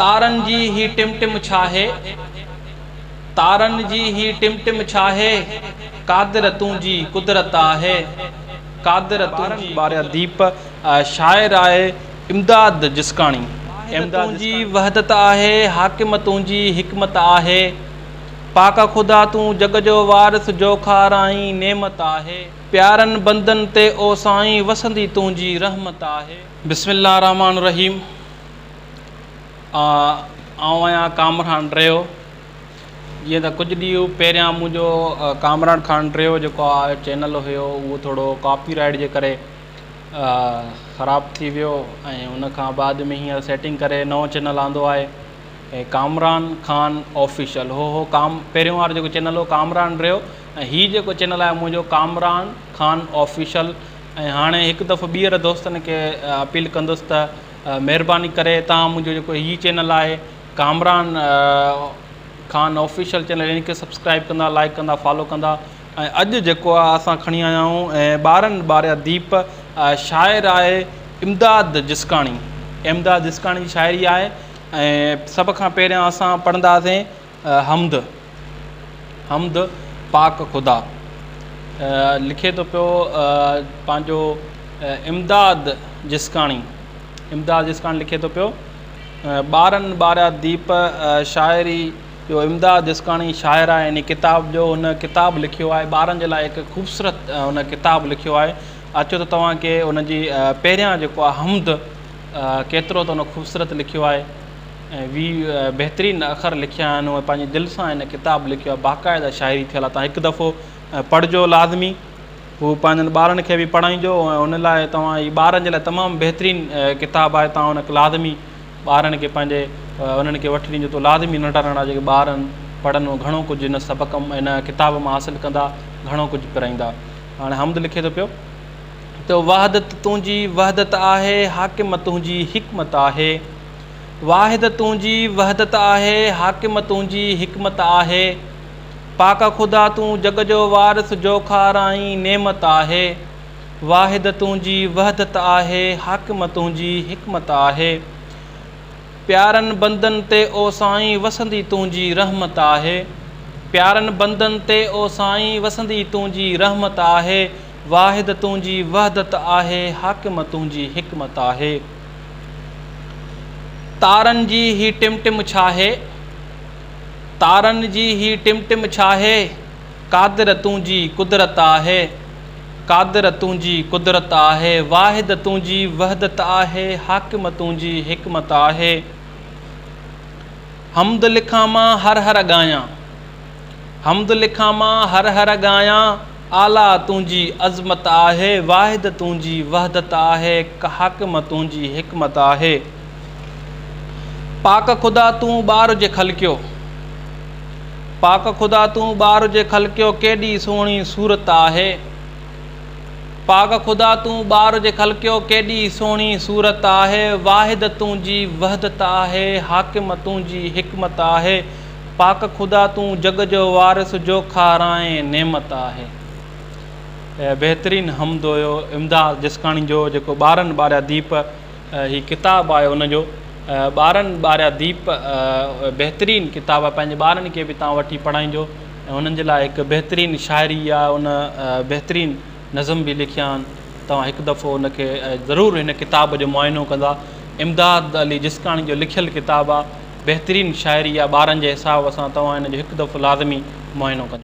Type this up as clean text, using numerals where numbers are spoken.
تارن جي هي ٽم ٽم ڇاهي؟ تارن جي هي ٽم ٽم ڇاهي؟ قادر تنهنجي قدرت آهي، قادر تنهنجي. ٻاريا ديپ شاعر آهي امداد جسڪاڻي. تنهنجي وحدت آهي، حاڪم تنهنجي حڪمت آهي. پاڪ خدا تون جڳ جو وارث جو کارائين نعمت آهي. پيارن بندن تي او سائين وسندي تنهنجي رحمت آهي. بسم الله الرحمٰن الرحيم آئون آهيان ڪامران ڊريو جيئن ته ڪجهه ڏينهن پهريان منهنجو ڪامران خان ڊريو جيڪو آهي چينل هيو اهو ٿورو ڪاپي رائيٽ جي ڪري خراب ٿي ويو ۽ ان کان بعد ۾ هينئر سيٽنگ ڪري نئون چينل آندو آهي ۽ ڪامران خان آفيشل هو هو ڪام پهريون وارو جيڪو چينل هو ڪامران ڊريو ۽ هي جيڪو چينل آهي منهنجو ڪامران خان آفيشل ۽ هاڻي هڪ دفعو ٻيهر دوستن کي اپيل ڪندس ته مهرباني ڪري توهان منهنجو جيڪو هي چينل آهي ڪامران خان آفيشل چينل ان کي سبسڪرائب ڪندا لائڪ ڪندا فالو ڪندا ۽ اڄ جيڪو آهي اسان کڻي آيا آهيون ۽ ٻارن ٻاريا ديپ شاعر آهي امداد جسڪاڻي امداد جسڪاڻي جي شاعري آهي ۽ سڀ کان پهريان اسان پڙهنداسين حمد، حمد پاڪ خدا، لکي ٿو پيو پنهنجو امداد جسڪاڻي، امداد جسڪاڻي لکي ٿو پيو ٻارن ٻاريا ديپ شاعري جو امداد جسڪاڻي شاعر آهي ان ڪتاب جو هن ڪتاب لکيو آهي ٻارن جي لاء هڪ خوبصورت هن ڪتاب لکيو آهي اچو ته توهان کي ان جي پهريان جيڪو آهي حمد ڪيترو ته هن خوبصورت لکيو آهي ۽ وي بهترين اکر لکيا آهن ۽ پنهنجي دل سان هن ڪتاب لکيو آهي باقاعده شاعري ٿيل آهي تان هڪ دفعو پڙهجو لازمي هو پنهنجن ٻارن کي به پڙهائينجو ۽ ان لاء توهان هي ٻارن جي لاء تمام بهترين ڪتاب آهي تان ان کي لازمي ٻارن کي پنهنجي انهن کي وٺي ڏينجو ته لازمي ننڍا ننڍا جيڪي ٻار آهن پڙهن گهڻو ڪجهه هن سبق هن ڪتاب مان حاصل ڪندا گهڻو ڪجهه پرائيندا هاڻي حمد لکي ٿو پيو ته وحدت تنهنجي وحدت آهي حاڪم تنهنجي حڪمت آهي واحد تنهنجي وحدت آهي، حاڪم تنهنجي حڪمت آهي. پاڪ خدا تون جڳ جو وارث جو کارائين نعمت آهي. واحد تنهنجي وحدت آهي، حاڪم تنهنجي حڪمت آهي. پيارن بندن تي او سائين وسندي تنهنجي رحمت آهي. پيارن بندن تي او سائين وسندي تنهنجي رحمت آهي. واحد تنهنجي وحدت آهي، حاڪم تنهنجي حڪمت آهي. تارن جي هي ٽم ٽم ڇاهي؟ تارن جي هي ٽم ٽم ڇاهي؟ قادر تنهنجي قدرت آهي، قادر تنهنجي قدرت آهي، واحد تنهنجي وحدت آهي، حاڪم تنهنجي حڪمت آهي. حمد لکان مان هر هر ڳايان، حمد لکان مان هر هر ڳايان، اعليٰ تنهنجي عظمت آهي، واحد تنهنجي وحدت آهي، حاڪم تنهنجي حڪمت آهي. پاڪ خدا تون ٻار جي خلقيو، پاڪ خدا تون ٻار جي خلقيو، ڪيڏي سهڻي صورت آهي. پاڪ خدا تون ٻار جي خلقيو، ڪيڏي سهڻي صورت آهي، واحد تنهنجي وحدت آهي، حاڪم تنهنجي حڪمت آهي. پاڪ خدا تون جڳ جو وارث جو کارائين نعمت آهي. بهترين حمد هيو امداد جسڪاڻي جو جيڪو ٻارن ٻاريا ديپ هي ڪتاب آهي ان جو ٻارن ٻاريا ديپ بهترين ڪتاب آهي پنهنجي ٻارن کي به تان وٺي پڙهائينجو ۽ انهن جي لاء هڪ بهترين شاعري آهي ان بهترين نظم به لکيا آهن توهان هڪ دفعو ان کي ضرور هن ڪتاب جو معائنو ڪندا امداد علي جسڪاڻي جو لکيل ڪتاب آهي بهترين شاعري آ ٻارن جي حساب سان توهان ان جو هڪ دفعو لازمي معائنو ڪندا.